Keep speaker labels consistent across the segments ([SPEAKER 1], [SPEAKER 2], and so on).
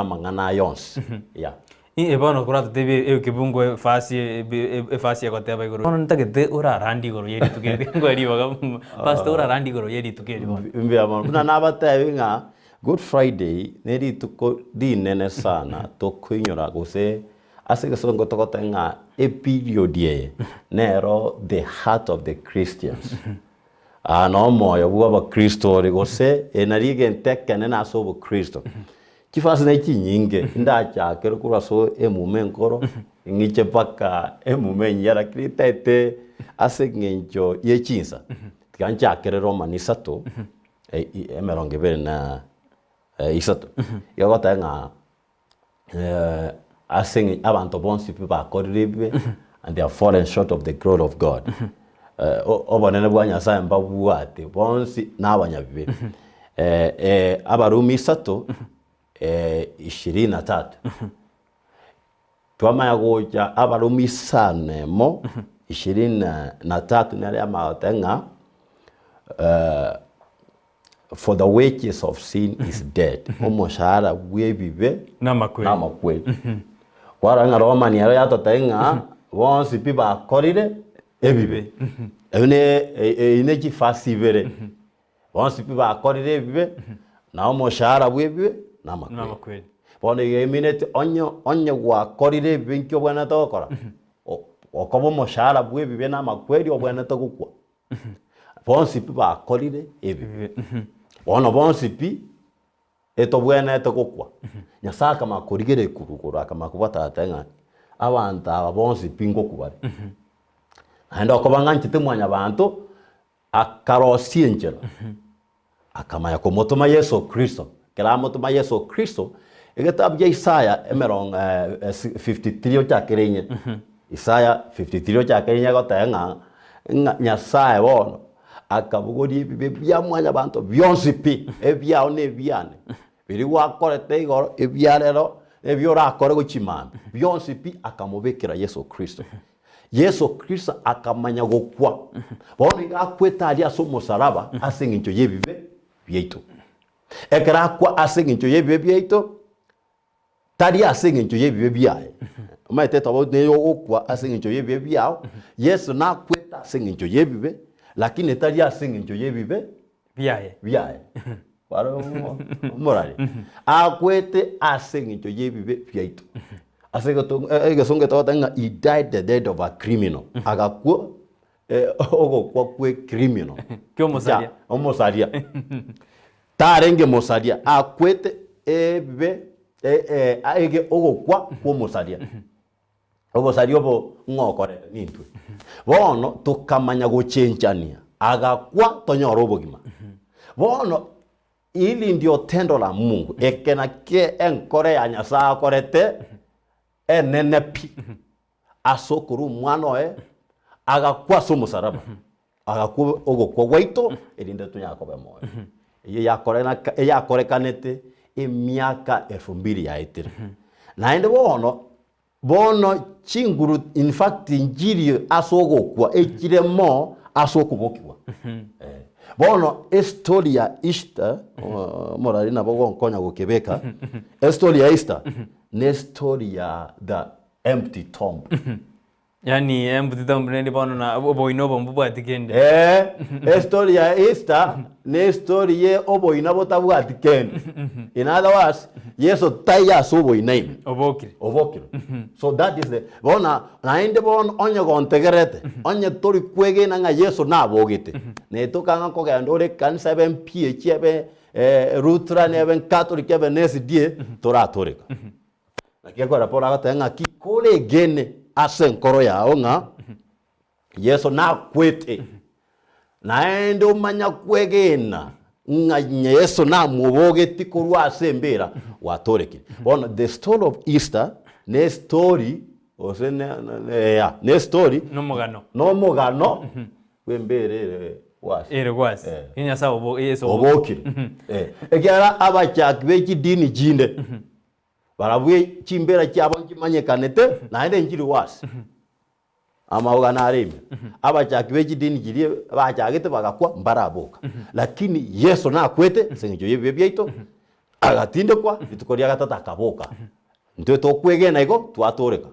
[SPEAKER 1] amang'ana aya onsi. Yeah.
[SPEAKER 2] Ee bono koratotebie ekebungo efasi efasi egoteba igoro. Bono ntagete orarandie igoro ye rituko eri nkoe ribaga pastor orarandie igoro ye rituko eri bono.
[SPEAKER 1] Mbuya mono. Buna nabatebi ng'a Good Friday ne rituko rinene sana tokoinyora gose ase egesongo togoteba ng'a eperiod eye nero the heart of the Christians. Aa nomoyo bwa abakristo ore gose eri nario egento ekenene ase obokristo. Chifasi ne chinyinge ndachakere korwa ase emuma enkoro ng'iche mpaka emuma enyia lakini ntaete ase eng'encho ye chinsa tiga nchakere Romani isato emerongo ebere na isato. Igo ogoteba ng'a ase eng'encho abanto bonsi pi bakorire ebibe and they have fallen short of the glory of God. Obonene bwa Nyasaye mbabwate bonsi na abanyabibe. Abarumi isato ishirini na tatu twamanya gocha Abarumi isano emo ishirini na tatu nere yamanya ng'a For the wages of sin is death, omoshahara bw'ebibe
[SPEAKER 2] Namakweri.
[SPEAKER 1] namakweri. Kwarora ng'a Romani ero yatotebia ng'a bonsi pi bakorire ebibe. Ebi ne eyi ne chifasi ibere. Bonsi pi bakorire ebibe, na omoshahara bw'ebibe namakweri.
[SPEAKER 2] Namakweri.
[SPEAKER 1] Bono iga emineti onye onye gwakorire ebibe nki obwenerete gokora? O- Okoba omoshahara bw'ebibe namakweri obwenerete gokwa. Bonsi pi bakorire ebibe. Bono bonsi pi etobwenerete gokwa. Nyasae akamanya korigereria korwa igoro akamanya kobwata agateba ng'a abanto aba bonsi pi ngokwa bare. Naende okoba ng'a nchete mwanyabanto, akarosia enchera. Akamanya komotoma Yeso Kristo. Ekero amotoma Yeso Kristo, egetabu gia Isaya emerongo 53 ochakere inye, Isaya 53 ochakere inye egoteba ng'a ng'a Nyasae bono akabogoria ebibe bia mwanyabanto bionsi pi, ebiao na ebiane, biria gwakorete igoro, ebia rero, ebi orakore gochia mambia, bionsi pi akamobekera Yeso Kristo. Yeso Kristo akamanya gokwa. Bono iga akwete aria ase omosaraba ase engencho y'ebibe biaito. Ekero akwa ase engencho y'ebibe biaito, tari ase engencho y'ebibe biaye. Omanyete tofauti neye ogokwa ase engencho y'ebibe biao, Yeso nakwete ase engencho y'ebibe, lakini tari ase engencho y'ebibe
[SPEAKER 2] Biaye.
[SPEAKER 1] biaye. Omorari akwete ase eng'encho y'ebibe biaito. Ase egesongo getogoteba ng'a he died the death of a criminal, agakwa ogokwa kwe criminal.
[SPEAKER 2] Kiomosaria.
[SPEAKER 1] Omosaria. Tarenge mosaria, akwete ebibe ogokwa kwomosaria. Obosaria obo ng'o okorete? Nintwe. Bono tokamanya gochenchania, agakwa tonyore obogima. Bono hili ndio tendo la Mungu, eke nakio enkoro ya Nyasae akorete enene pi, ase okorua omwana oye agakwa ase omosaraba, agakwa ogokwa gwaito erinde tonyare koba moyo. Eyio yakorena eyakorekanete emiaka elfu mbili yaetire. Naende bono, bono chinguru in fact nchirio ase ogokwa echire mo ase okobokigwa. Eh. Bono estory ya Easter, omorari nabo ogonkonya gokebeka, estory ya Easter, ne estory ya the empty tomb.
[SPEAKER 2] Yaani empty tomb rende bono na oboina obo mbobwati kende.
[SPEAKER 1] Ee, estory ya Easter ne estory ye oboina botabwati kende. In other words, Yeso taiyo ase oboina ime.
[SPEAKER 2] Obokire.
[SPEAKER 1] Obokire. So that is the bono naende bono onye gontegerete, onye tori kwegena ng'a Yeso nabogete, netoka ng'a nkogenda ore ekanisa ebe MPH ebe Lutheran ebe Catholic ebe ne SDA, toratoreka. Naki ekero Paulo agoteba ng'aki koregene ase enkoro yao ng'a Yeso nakwete, naende omanya kwegena ng'a Yeso namobogeti korwa ase embera, gwatorekire. Bono the story of Easter ne story gose ne yeah, ne story
[SPEAKER 2] Nomogano.
[SPEAKER 1] nomogano bw'embera ere gwase.
[SPEAKER 2] Ere gwase.
[SPEAKER 1] Eh.
[SPEAKER 2] Nyasae obo Yeso obokire.
[SPEAKER 1] Obokire. Eh. Ekiagera abachaki be chidini chinde Barabwo chimbera chiabo nchimanyekanete, naende nchiri wasi. Amauga nare ime. Abachaki be chidini chiria bachagete bagakwa mbaraboka. Lakini Yeso nakwete ase eng'encho y'ebibe biaito, Agatindekwa, rituko ria gatato akaboka. Intwe tokwegena igo, twatooreka,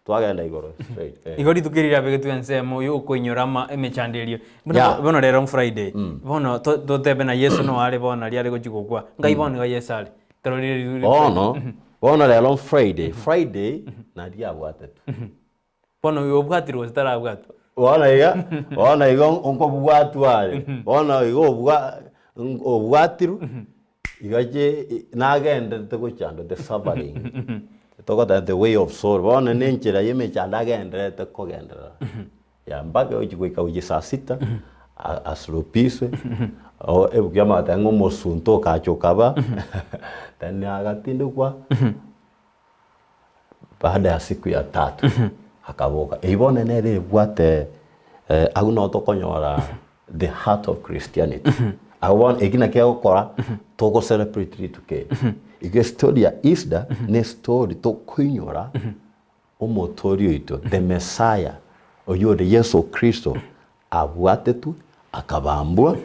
[SPEAKER 1] twagenda igoro straight. Eh.
[SPEAKER 2] Igo rituko eri riabegetwe ensemo yokoinyora ama emechando eria. Buna
[SPEAKER 1] Yeah.
[SPEAKER 2] bono rero Friday, bono to- totebe na Yeso no are bono aria are gochia gokwa. Ngai bono iga Yeso are. Ekero rire rituko ria Friday.
[SPEAKER 1] Bono, bono rero Friday, Friday naria abwatetwe.
[SPEAKER 2] Bono oyo obwatirwe gose tarabwatwa?
[SPEAKER 1] Bono iga, bono igo nkobwatwa are, bono igo obwa obwatirwe, iga chi nagenderete gochandwa the suffering, togoteba the way of sorrow, bono na enchera ya emechando agendererete kogenderera, ya mpaka ochi goika gochia saa sita, a- asulubiswe, o ebuku yamanya goteba ng'a omosunte okacha okaba, then agatindekwa. Baada ya siku ya tatu akaboka. Eyio bono nere ebwate eh, agwo noo tokonyora the heart of Christianity. Agwo bono eki nakio egokora togo celebrate rituko eri. Igo estory ya Easter ne estory tokoinyora omotoori oito the Messiah oyio ore Yeso Kristo abwatetwe akabambwa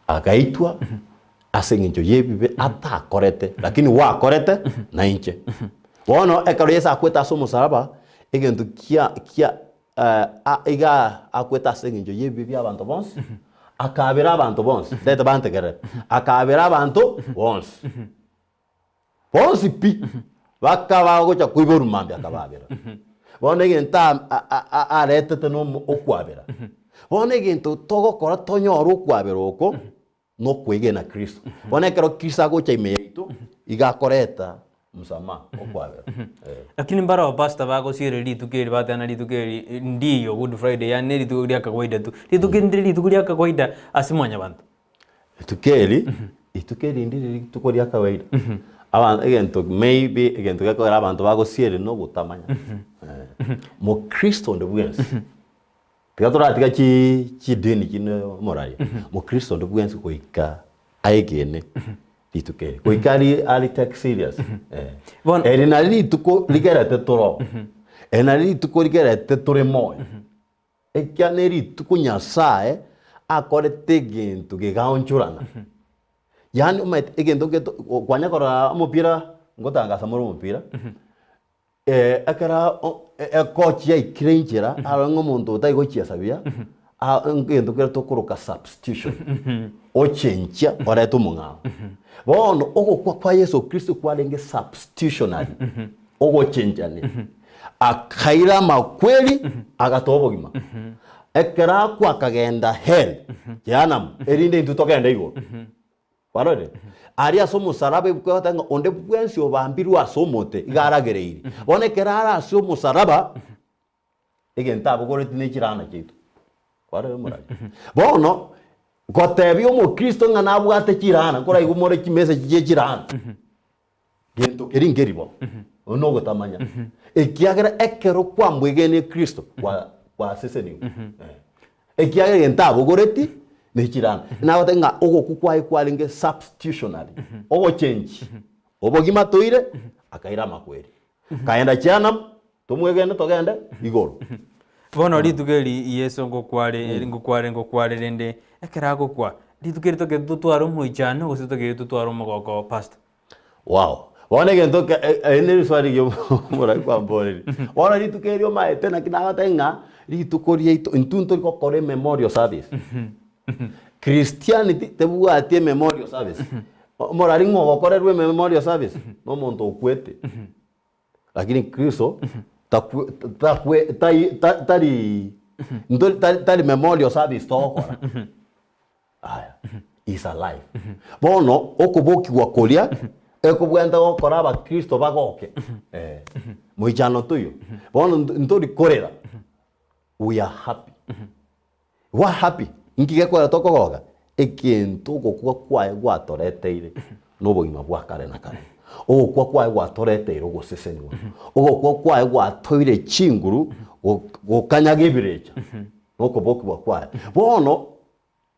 [SPEAKER 1] agaitwa ase eng'encho y'ebibe atakorete, lakini gwakorete nainche. Bono ekero Yeso akwete ase omosalaba, egento kia kia a iga akwete ase eng'encho y'ebibe bi'abanto bonsi, akabera abanto bonsi, ntagete bantegerere, akabera abanto bonsi. Bonsi pi, bakaba gocha koiborwa mambia akababera. Bono egento a- a- a- aretete na omo okwabera. Bono egento togokora tonyore okwabera oko, nokwegena Kristo. Bono ekero Kristo agocha ime yaito, iga akoreta msamaha, okwabera. Eh.
[SPEAKER 2] Lakini mbare abapastor bagosiereria rituko eri bateba rituko eri ndiyo good friday yaani ne rituko ria kawaida tu. Rituko eri ndire rituko ria kawaida ase mwanyabanto.
[SPEAKER 1] Rituko eri, rituko eri ndire rituko ria kawaida. Aba egento maybe egento gekogera abanto bagosiereria nogotamanya. Eh. Mokristo onde bwensi. Tiga toratiga chi chidini chinde omoraia, mokristo onde bwensi goika aegene rituko eri, goika ari ari take serious eh.
[SPEAKER 2] Bono-
[SPEAKER 1] Eri nari rituko rigerete toro, eri nari rituko rigerete tore moyo, ekiagera ne rituko Nyasaye akorete egento gegaonchorana. Yaani omanyete egento geto kwanya korora omopira, ngotangasa more omopira. Ekero o- e- ekochi yaikire inchera, arore ng'a omonto oyo tari gochiesa buya, a- egento keria tokoroka substitution, ochenchia orete omong'ao. Bono ogokwa kwa Yeso Kristo kwarenge substitutionary, ogochenchania. Akaira amakweri, agatoa obogima. Ekero akwa akagenda hell, jehanamu, erinde intwe togende igoro. Kwarorire? Aria ase omosaraba ebuku egoteba ng'a onde bwensi obambirwe ase omote iga aragereirie. Bono ekero are ase omosaraba, egento abogoretie ne chirana chiaito. Kwarorire omorari? Bono, gotebia omokristo ng'a nabwate chirana, nkoraigwe more chimessage chie chirana, gento keria nkeri bo, oyio nogotamanya. Ekiagera ekero kwamwegenire Kristo, kwa kwasesenigwe. Eh. Ekiagera egento abogoreti ne chirana. Nagoteba ng'a ogokwa kwaye kwarenge substitutionary, ogochengi obogima toire akaira amakweri. Kaenda chianamu, tomwegene togende igoro.
[SPEAKER 2] Bono rituko eri Yeso ngokware ngokware ngokware rende ekero agokwa, rituko eri togende totware omoichano gose togende totware omogoko pastor?
[SPEAKER 1] Wow! Bono egento ke e- eri ne riswali rigiya omorai kwamborerie. Bono rituko eri omaete naki nagotebia ng'a rituko riaito intwe ntori gokora ememorial service. Christianity tebwati ememorial service. Omorari ng'o ogokorerwa ememorial service? Na omonto okwete. Lakini Kristo takwe takwe tai ta- tari ntori tari tari memorial service togokora. Aya, is alive. Bono okobokigwa koria ekobwenerete gokora abakristo bagoke. Eh, moichano toiyo. Bono nto- ntori korera, we are happy. We are happy. Nki gekogera tokogoka? Egento ogokwa kwaye gwatoreteire na obogima bwa kare na kare. Ogokwa kwaye gwatoreteire ogosesenigwa. Ogokwa kwaye gwatoeire chinguru go- gokanyaga ebirecha na okobokigwa kwaye. Bono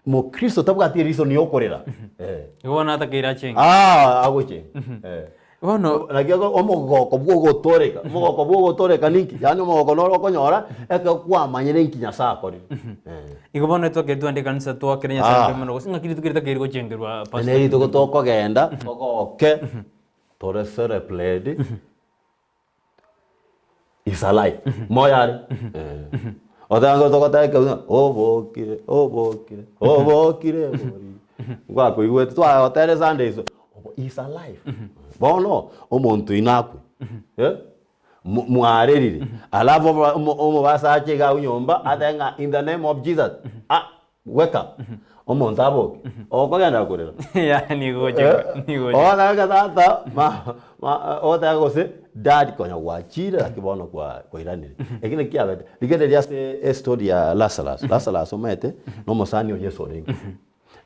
[SPEAKER 1] Mokristo tabwati eriso niyo okorera. Eh.
[SPEAKER 2] Igo bono atakeire achenge.
[SPEAKER 1] Ah, agoche. Eh.
[SPEAKER 2] Bono
[SPEAKER 1] Naki omogoko bwa ogotooreka, omogoko bwa ogotooreka ninki? Yaani omogoko noro okonyora ekero kwamanyire inki Nyasae akorire. Eh.
[SPEAKER 2] Igo bono twakire twende ekanisa twakere Nyasae
[SPEAKER 1] Ah.
[SPEAKER 2] mbuya mono gose ng'aki rituko ritakeire gochengerwa
[SPEAKER 1] Ere
[SPEAKER 2] pastor.
[SPEAKER 1] rituko tokogenda togoke tore celebrate is alive moyo are Eh. Otanga togoteba ekero ng'a obokire obokire obokire bori ngwakoigwete twagotera esunday iso is alive bono omonto oyio nakwe eh mo- mwarerire alafu omo- omo- omobasa ache iga agwo nyomba atebe ng'a in the name of Jesus ah wake up omonto aboke okogenda korera
[SPEAKER 2] Yaani gocha nigo
[SPEAKER 1] Ogoteba tata ma ma ogoteba gose dad konya gwachire lakini bono kwa kwairanire. Eki naki kiabete, rigereria ase estory ya Lazarus, Lazarus omanyete na omosani o Yeso orenge.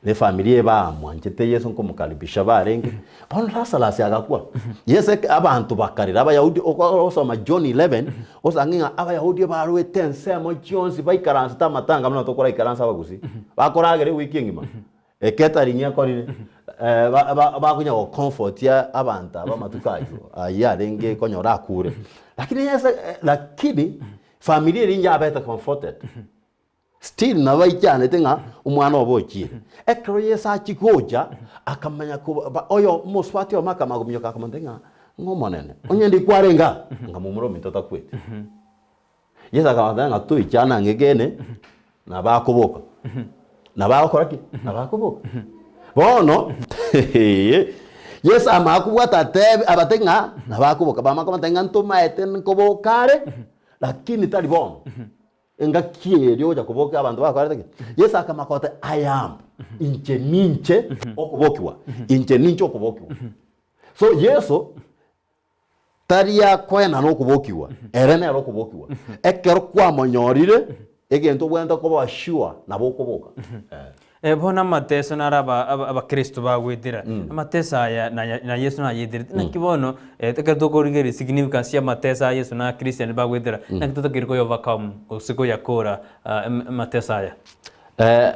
[SPEAKER 1] Na efamiri eye bamwanchete Yeso nkomokaribisha barenge, bono Lazarus agakwa. Yeso eke abanto bakarera abayahudi oko ogosoma John 11, osange ng'a abayahudi ebarwete ensemo chionsi baikaransete amatanga buna tokoraikaransa abagusii, bakoragera ewiki engima. Eketari ngekorire bakonya go comfortia abanto aba amatuko ayio, ayio arenge konyora akure. Lakini Yeso lakini familia eria yabete comforted, still nabo baichanete ng'a omwana obo ochire. Ekero Yeso achia gocha, akamanya koba oyo omosubati oyomo akamanya kominyoka akamotebia ng'a ng'a omonene, onye ndi kwarenge aa, anga momura ominto takweti. Yeso akabatebia ng'a toichana ang'e ekeene, nabakoboka. Nabagokora ki? Nabakoboka. Bono Yeso amanya kobwata atebe abatebie ng'a nabakoboka. Bamanya komotebia ng'a ntomaete nkoboka are, lakini tari bono. Engaki eria ogocha koboka abanto bakorete ki? Yeso akamanya kogoteba I am, inche ninche okobokigwa, inche ninche okobokigwa. So Yeso Tari akoena nokobokigwa, ere nere okobokigwa. Ekero kwamonyorire, egento obwenerete koba sure nabo okoboka.
[SPEAKER 2] Eh. Bono amateso naro aba aba abakristo bagwetera, amateso aya na na Yeso nayeterete, naki bono ekero tokorigereria significance ya amateso aya Yeso na Christian bagwetera, naki totakeire koya overcome gose koyakora amateso aya?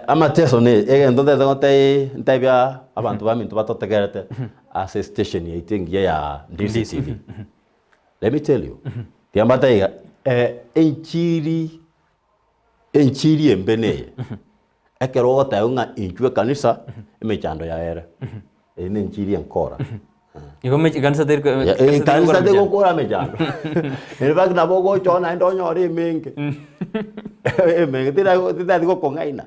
[SPEAKER 1] Amateso ne egento ntagete gotebia ntebia abanto baminto batotegerete ase estation yaito engiya ya Ndisi TV. Let me tell you, tiga mbatebie iga, enchiri enchiri embe neye, ekero ogotebiwa ng'a inchuo ekanisa, emechando yaere, eyio ne enchiri enkora.
[SPEAKER 2] Igo mechi ekanisa teri ko-
[SPEAKER 1] Ya,
[SPEAKER 2] ekanisa teri
[SPEAKER 1] ekanisa
[SPEAKER 2] gokora mechando.
[SPEAKER 1] tegokora emechando. In fact nabo ogocha oo naende onyore emenge. Emenge tera titari gokong'aina.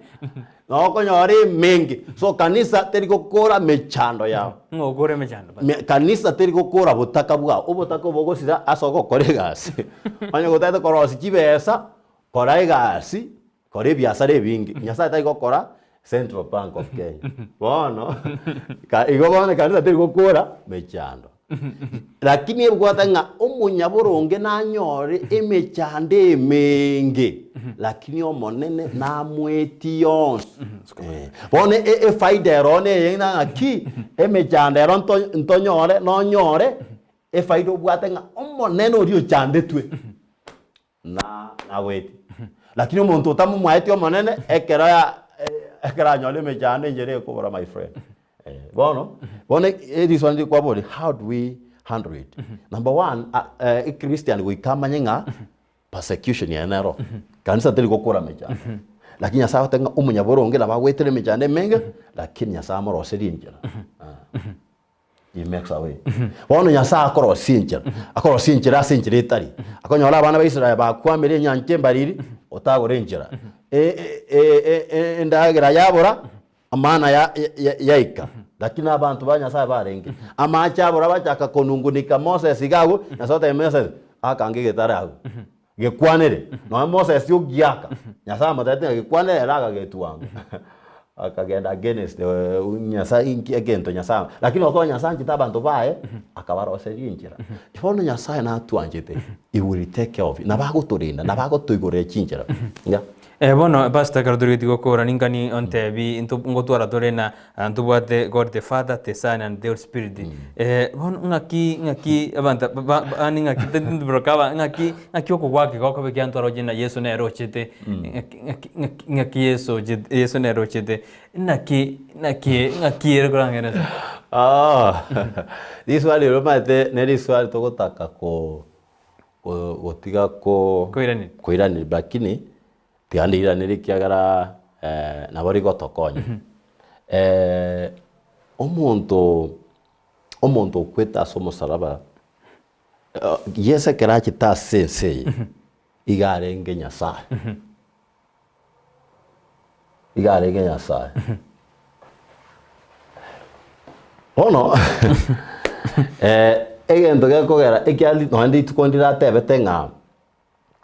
[SPEAKER 1] Nabo okonyora emenge. So kanisa teri gokora mechando yao.
[SPEAKER 2] Ng'a okore emechando bas.
[SPEAKER 1] Me- Kanisa teri gokora botaka bwao. Obotaka obo ogosira ase ogokora egasi. Onye gotagete korosia chibesa, kora egasi, Kora ebiasara ebinge, Nyasae tari gokora Central Bank of Kenya. Bono, ka igo bono ekanisa teri gokora mechando. Lakini ebwate ng'a omonyaboronge nanyore emechando emenge, lakini Omonene namwetie yonsi. Eh, bono e- efaida ero neye ng'a ng'aki, emechando ero nto- ntonyore nonyore, efaida obwate ng'a Omonene oria ochandetwe. na nagoetie. Lakini omonto otamomaeti Omonene, ekero ya ekero anyora emechando enchera ekobora my friend. Eh, bono, bono eriswali ndikwaboria, how do we handle it? Number one, ah, eh, echristian goika amanye ng'a persecution yaye nero. Kanisa teri gokora mechando. Lakini Nyasaye agoteba ng'a omonyaboronge nabo agoetera emechando emenge, lakini Nyasaye amoroserie enchera. Ah. He makes a way. Bono Nyasae akorosia enchera, akorosia enchera ase enchera etari. Akonyora abana ba Israel bakwamire enyancha embariri, otagora enchera. E- e- e- e- endagera yabora, amana ya- ya- yaika. Lakini abanto ba Nyasae barenge. Amache abora bachaka konungunika Moses iga agwo, Nyasae otebia Moses, akange egetare agwo. Gekwanere. Nonya Moses ogiaka, Nyasae amotebetie ng'a gekwanere ere akagetwanga. Akagenda against Nyasae inki egento Nyasae lakini okoba Nyasae anchete abanto baye, akabaroseria enchera. Bono Nyasae natwanchete, he will take care of you. Nabo agotorenda, nabo agotoigorera chinchera. Yeah.
[SPEAKER 2] Bono Pastor ekero torigetie gokora ninkani ontebi nto ngotwara tore na ntobwate God the Father, the Son and the Holy Spirit. Bono ng'aki ng'aki abanto ba ba yaani ng'aki tari ng'aki ng'aki okogwaka gokoba ekiagera ntwaroche ng'a Yeso nere ochete, ng'aki ng'aki ng'aki ng'aki Yeso ochete Yeso nere ochete, naki naki ng'aki ere korang'erese?
[SPEAKER 1] Ah, riswali eri omanyete ne riswali togotaka ko ko gotiga ko
[SPEAKER 2] Koiraneria.
[SPEAKER 1] koiraneria lakini tiga ndiranerie ekiagera nabo rigotokonya. Omonto omonto okwete ase omosalaba, Yeso ekero achete ase ense eye, iga arenge Nyasaye. Iga arenge Nyasaye. Bono egento gekogera ekiagera nonye rituko ndiratebete ng'a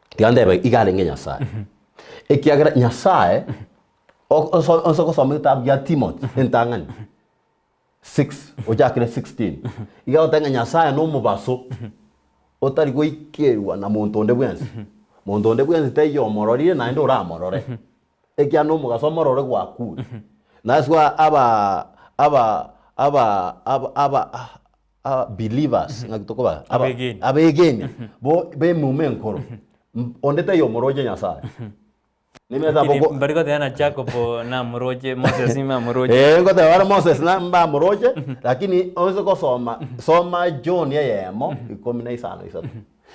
[SPEAKER 1] tiga ntebe iga arenge Nyasaye. Ekiagera Nyasaye onse gosoma egetabu gia Timothy entang'ani 6 ochakire 16 iga agoteba ng'a Nyasaye nomobaso otari goikerwa na monto onde bwensi. Monto onde bwensi taiyo omororire naende oramorore. Ekiagera nomogaso omorore gwakure. That's why aba aba aba aba aba aba believers ng'aki tokoba aba
[SPEAKER 2] Abegeni.
[SPEAKER 1] abegeni bo b'emuma enkoro onde taiyo omoroche Nyasaye. Nimanyete
[SPEAKER 2] Lakini
[SPEAKER 1] abwo
[SPEAKER 2] mbari goteba na Jacob namoroche, Moses namoroche.
[SPEAKER 1] Eh, ngoteba bare Moses na mbamoroche, lakini onse gosoma, soma John eyemo ikomi na isano isato.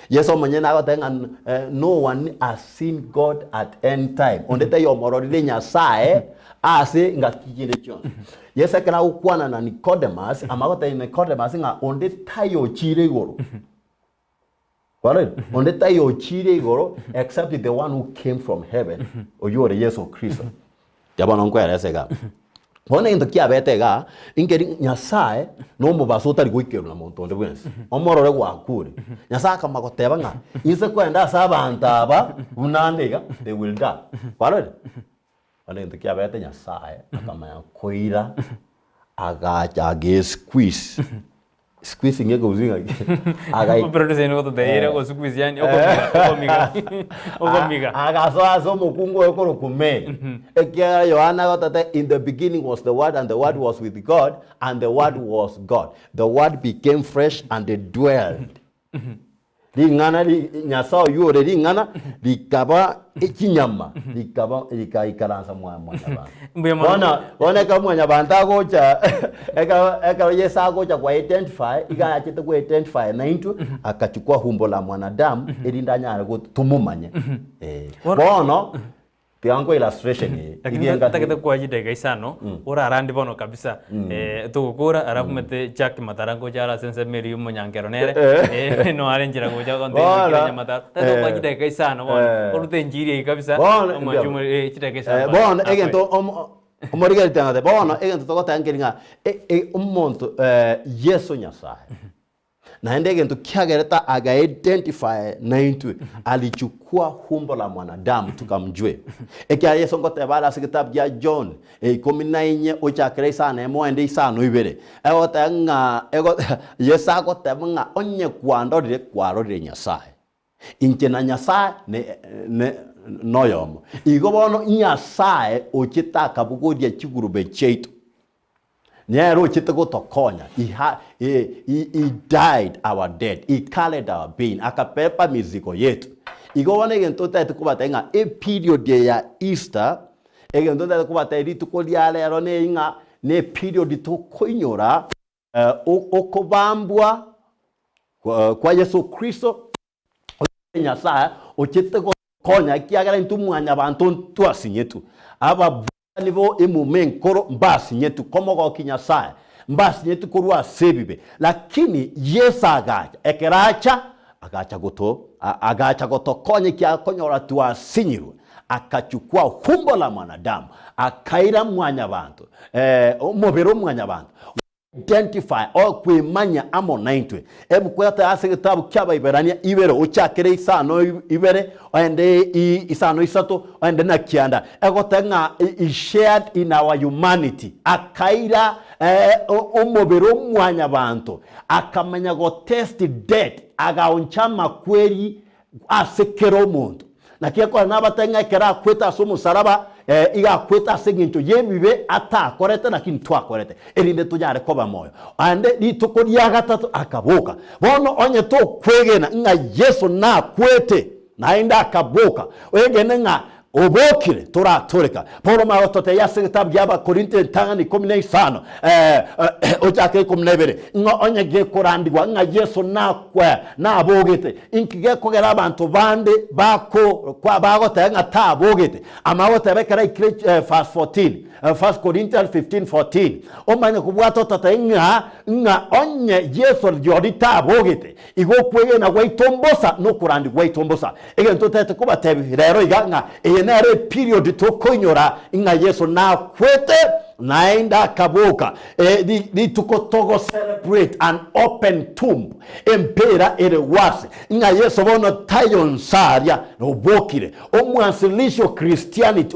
[SPEAKER 1] Yeso omonyene agoteba ng'a eh, no one has seen God at any time. Onde taiyo omororire Nyasaye ase ngaki chinde chionsi. Yeso ekero agokwana na Nicodemus, amagotebia Nicodemus ng'a onde taiyo ochire igoro. Kwarorire? Onde taiyo ochire igoro except the one who came from heaven, oyio ore Yeso Kristo. Inche bono nkwerese iga. Bono egento kiabete igaa, inkeri Nyasaye na omobaso otari goikerwa na monto onde bwensi, omorore gwakure. Nyasaye akama goteba ng'a inse kwenda ase abanto aba buna ande iga, they will die. Kwarorire? Bono egento kiabete Nyasaye akamanya koira agacha agesqueeze Squeezing ekobusing ng'aki? Agai-
[SPEAKER 2] Producer nigo toteire go squeeze yani okomiga okomiga okomiga.
[SPEAKER 1] Agasoa ase omokungu oyo okorokwa Mary. Ekiagera Yohana agotete in the beginning was the word and the word was with God and the word was God. The word became flesh and dwelled. Ring'ana ri Nyasae oyio ore ring'ana rikaba echinyama rikaba rikaikaransa mwa mwanyabanto.
[SPEAKER 2] Mbuya mono.
[SPEAKER 1] Bono bono ekero mwanyabanto agocha ekero ekero Yeso agocha kwa identify iga achete kwa identify naintwe akachukua umbo la mwanadamu erinde anyare go tomomanye. Eh. Bono Tiga nkoe illustration eye.
[SPEAKER 2] Lakini
[SPEAKER 1] Iga engaki-
[SPEAKER 2] ntagete koa chidakika isano orarande bono kabisa eh, togokora alafu mete Jack Matara ngocha are ase ensemo eria omonyankero nere eh, no are nchera gocha gontebia
[SPEAKER 1] Bono,
[SPEAKER 2] kire Nyamataro. Ntagete gokoa
[SPEAKER 1] eh,
[SPEAKER 2] chidakika isano bono
[SPEAKER 1] eh.
[SPEAKER 2] orute enchiri eyio kabisa
[SPEAKER 1] Bono,
[SPEAKER 2] omwanchi
[SPEAKER 1] mbuya.
[SPEAKER 2] omo- eh, chidakika isano
[SPEAKER 1] Eh,
[SPEAKER 2] bono.
[SPEAKER 1] bono
[SPEAKER 2] Nakoe.
[SPEAKER 1] egento omo- omorigereria tang'ate bono egento togoteba nkeri ng'a e- e- omonto eh, Yeso Nyasaye Naende egento kiagerete agaidentify naintwe, alichukua humbo la mwanadamu tukamjue. Ekiagera Yeso ngoteba are ase egetabu gia John ikomi na inye ochakere isano emo oende isano ibere, egoteba ng'a ego Yeso agoteba ng'a onye kwandorire kwarorire Nyasaye. Inche na Nyasaye ne ne noyomo. Igo bono Nyasaye ochete akabogoria chigurube chiaito. Nere ochete gotokonya, he, ha, he, he, he died our death, he carried our pain, akapepa mizigo yetu. Igo bono egento otagete kobatebia ng'a eperiod eye ya Easter, egento ntagete kobatebia rituko ria rero neri ng'a ne eperiod tokoinyora eh, okobambwa kwa Yeso Kristo, Nyasae ochete gotokonya ekiagera intwe mwanyabanto ntwasinyetwe. Ababwatani bo emuma enkoro mbasinyetwe komogokia Nyasae, mbasinyetwe korwa ase ebibe. Lakini Yeso agacha, ekero acha, agacha goto agacha gotokonya ekiagera konyora twasinyirwe, akachukua humbo la mwanadamu, akaira mwanyabanto, omobere o mwanyabanto. Identify, okwemanya amo naintwe. Ebuku etayo ase egetabu ki'Abaiberania ibere ochakere isano ibere oende isano isato oende na kianda egoteba ng'a he shared in our humanity akaira omobere o mwanyabanto akamanya go test death agaoncha amakweri ase kera omonto. Naki ekore nabatebie ng'a ekero akwete ase omosaraba, ee, igo akwete ase engencho y'ebibe atakorete, lakini twakorete, erinde tonyare koba moyo. Aande rituko ria gatato akaboka. Bono onye tokwegena ng'a Yeso nakwete, naende akaboka, oegene ng'a. Obokire, toratoreka. Paulo omanye gototebia ase egetabu gia Abakorinto entang'ani 15, ochake 12, ng'a onye gekorandigwa ng'a Yeso nakwe nabogete, inki gekogera abanto bande bako bagoteba ng'a tabogete? Amanye goteba ekero aikire verse 14, First Corinthians 15:14, omanye kobwata ototebe ng'a ng'a onye Yeso rirorio tabogete, Igo okwegena gwaito mbosa na okorandia gwaito mbosa. Egento ntaete kobatebia rero iga ng'a eye nero eperiod tokoinyora ng'a Yeso nakwete naende akaboka. Rituko togo celebrate an open tomb, empera ere wasi, ng'a Yeso bono taiyo nsa aria, obokire. Omwanzilishi o Christianity,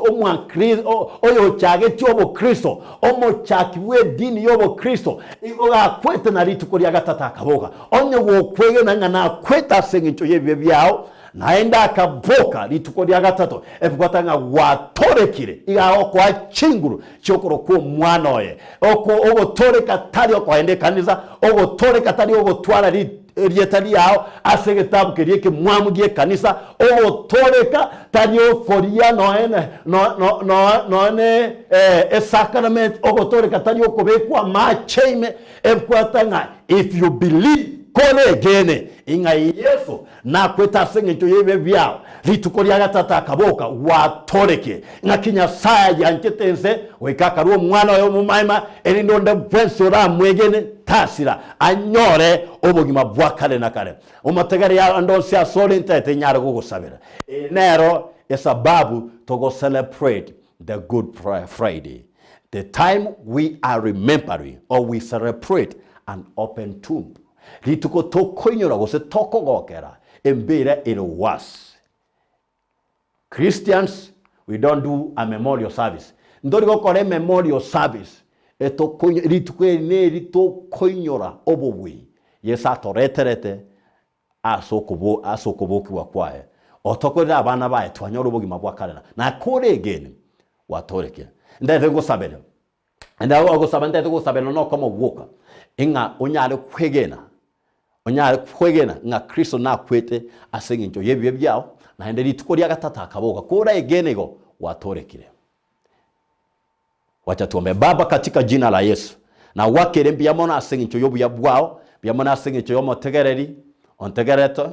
[SPEAKER 1] oyochagetie obokristo, omochaki bw'edini y'obokristo, igo gakwete na rituko ria gatato akaboka. Onye gokwegena ng'a nakwete ase engencho y'ebibe biao, naende akaboka rituko ria gatato, ebwata ng'a gwatorekire, iga agokoa chinguru chi'okorokwa omwana oye. Oko ogotoreka tari okoenda ekanisa, ogotoreka tari ogotwara erieta riao ase egetabu keria ekemwamu gi'ekanisa, ogotoreka tari okoria nonya nonya esacrament, ogotoreka tari okobekwa amache ime, ebwata ng'a if you believe koregene ing'a Yeso nakwete ase engencho y'ebibe biao, rituko ria gatato akaboka, gwatorekire. Ng'aki Nyasae ayanchete ense, goika akarua Omwana oye omomaima, erinde onde bwensi oramwegene tasira, anyore obogima bwa kare na kare. Omotegereri ande onsi asore ntaete inyare gogosabera. Eye nero esababu togo celebrate the Good Friday, the time we are remembering or we celebrate an open tomb. Rituko tokoinyora gose tokogokera embera ere worse. Christians we don't do a memorial service. Ntori gokora ememorial service etokoinyo rituko eri neri tokoinyora obobui Yeso atoreterete ase okobo ase okobokigwa kwaye. Otokorire abana baye twanyora obogima bwa kare na na kore egene gwatorekire. Ntaete ngosabere Ogosaba ntaete gosabera nokomo gwoka, ng'a onyare kwegena, onyare kwegena ng'a Kristo nakwete ase engencho y'ebibe biao, naende rituko ria gatato akaboka. Koraegene igo, gwatorekire. Wacha tuombe. Baba, katika jina la Yesu, nagwakere mbuya mono ase engencho y'obuya bwao, mbuya mono ase engencho y'omotegereri ontegerete,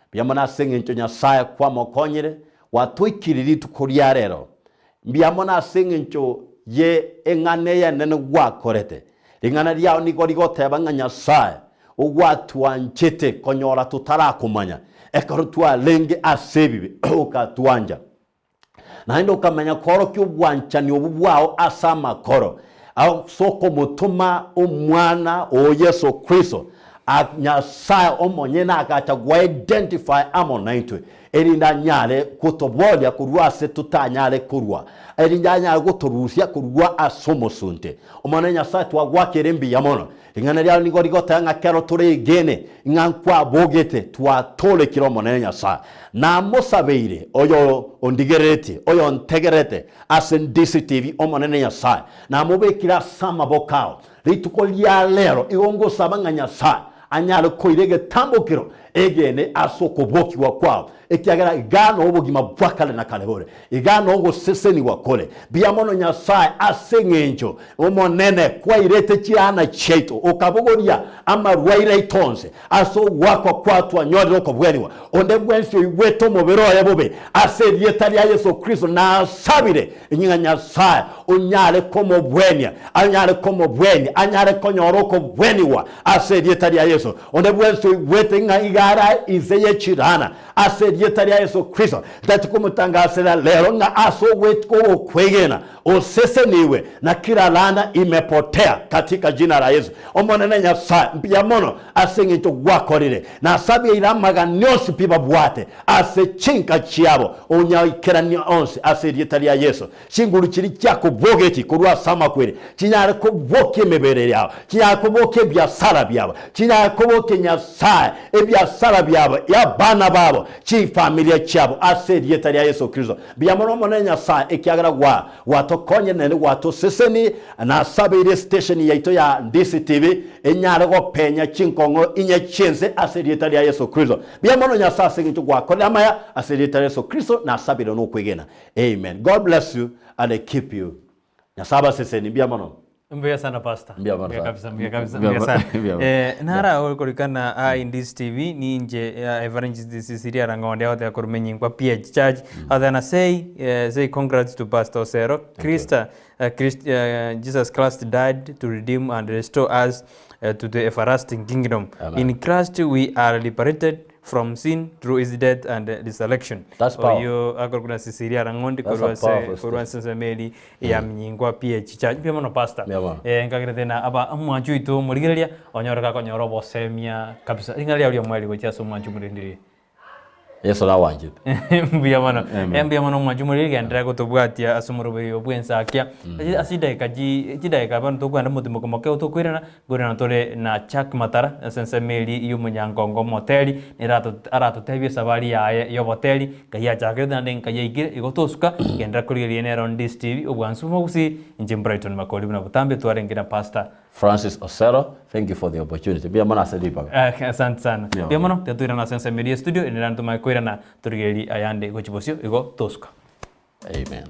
[SPEAKER 1] mbuya mono ase engencho Nyasae kwamokonyire, gwatoikirie rituko ria rero. Mbuya mono ase engencho ye eng'ana eye enene gwakorete. Ring'ana riao nigo rigoteba ng'a Nyasae ogwatwanchete konyora totarakomanya, ekero twarenge ase ebibe okatwancha. Naende okamanya koorokia obwanchani obwo bwao ase amakoro, ase okomotoma Omwana oo Yeso Kristo, Nyasae omonyene agacha gwa-identify amo naintwe, erinde anyare gotoboria korwa ase totanyare korwa, erinde anyare gotorusia korwa ase omosunte. Omonene Nyasae, twagwakire mbuya mono. Ring'ana riao nigo rigoteba ng'a kero toregene ng'a nkwabogete, twatorekire Omonene Nyasae. Namosabeire oyo ondigereretie, oyo ontegerete ase DCTV, Omonene Nyasae, namobekire ase amaboko ao. Rituko ria rero igo ngosaba ng'a Nyasae anyare koira egetambokero egene ase okobokigwa kwao, ekiagera iga nobogima bwa kare na kare bore, iga nogosesenigwa kore. Mbuya mono Nyasae ase eng'encho Omonene kwairete chiana chiaito, okabogoria amarwaire aito onsi, ase ogoakwa kwao twanyorire okobwenigwa. Onde bwensi oigwete omobere oye bobe, ase erieta ria Yeso Kristo nasabire ng'a Nyasae onyare komobwenia, anyare komobwenia, anyare konyora okobwenigwa ase erieta ria Yeso. Onde bwensi oigwete ng'a iga are inse ye chirana, ase erieta ria Yeso Kristo, ntati komotangasera rero ng'a ase ogokwegena osesenigwe, na kila laana imepotea katika jina la Yesu. Omonene Nyasae, mbuya mono ase engencho gwakorire. Nasabieire amagani onsi pi babwate ase chinka chiabo, onyaikeranie onsi ase erieta ria Yeso. Chinguru chiria chiakobogetie korwa ase amakweri chinyare kobokia emebere yabo, chinyare kobokia ebiasara biabo, chinyare kobokia Nyasae ebiasara biabo, y'abana babo. Chifamilia chiabo, ase erieta ria Yeso Kristo. Mbuya mono Omonene Nyasae, ekiagera gwa, gwatokonyire naende gwatoseseni, nasabeire estation yaito ya DCTV enyare gopenya chinkong'o inye chi'ense ase erieta ria Yeso Kristo. Mbuya mono Nyasae ase eng'encho gwakorire amaya, ase erieta ria Yeso Kristo nasabeire nokwegena. Amen. God bless you and keep you. Nyasae abaseseni. Mbuya mono.
[SPEAKER 2] Mbuya sana pastor.
[SPEAKER 1] Mbuya mono
[SPEAKER 2] Mbuya
[SPEAKER 1] sana.
[SPEAKER 2] kabisa, mbuya kabisa,
[SPEAKER 1] Mbuya
[SPEAKER 2] mbuya
[SPEAKER 1] mono,
[SPEAKER 2] sana.
[SPEAKER 1] mbuya mono.
[SPEAKER 2] Eh, nara okorikana a Indies TV ninche eh, Evangelist Cecilia Rang'onde agoteba korwa Menyinkwa PH Church. Agoteba na say, eh, say congrats to Pastor Osero. Christ, eh, Christ, eh, Jesus Christ died to redeem and restore us eh, to the everlasting kingdom.
[SPEAKER 1] Amen.
[SPEAKER 2] In Christ we are liberated from sin through his death and resurrection.
[SPEAKER 1] That's power.
[SPEAKER 2] Oyo akorokwa na Cecilia Rang'ondi
[SPEAKER 1] That's
[SPEAKER 2] korwa
[SPEAKER 1] a
[SPEAKER 2] ase
[SPEAKER 1] powerful
[SPEAKER 2] korwa ase ensemo eri ya Minyingwa PH Church. Mbuya mono pastor.
[SPEAKER 1] Mbuya mono.
[SPEAKER 2] Eh, nkagerete na aba omwanchi oito omorigereria onyore gakonyora obosemia kabisa. Ring'ana riao ri'omweri gochia ase omwanchi omorendereria.
[SPEAKER 1] Yeso nawanchete.
[SPEAKER 2] Mbuya mono.
[SPEAKER 1] Amen.
[SPEAKER 2] Eh, mbuya mono omwanchi omoriri genderera gotobwatia ase omoroberio bw'ensakia. Ase chidaeka chi chidaeka bono tokogenda omotimoko moke tokoirana, nkoirana tore na Chuck Matara ase ensemo eria ya omonyankongo omoteri, nere ato aratotebie esabari yaye ya oboteri, nkai achakerete naende nkai aikire, igo tosuka, genderera korigereria nere on this TV, obwansu bw'omogusii, inche Brighton Makori buna botambe twarenge na Pastor
[SPEAKER 1] Francis Osero, thank you for the opportunity. Mbuya mono ase ribaga.
[SPEAKER 2] Eh, asante sana.
[SPEAKER 1] Mbuya
[SPEAKER 2] Mbuya
[SPEAKER 1] mono.
[SPEAKER 2] mono, tiga toirane ase ensemo eria ya studio, ere naende tomanye koirana torigererie ayande gochia bosio, igo tosuka.
[SPEAKER 1] Amen.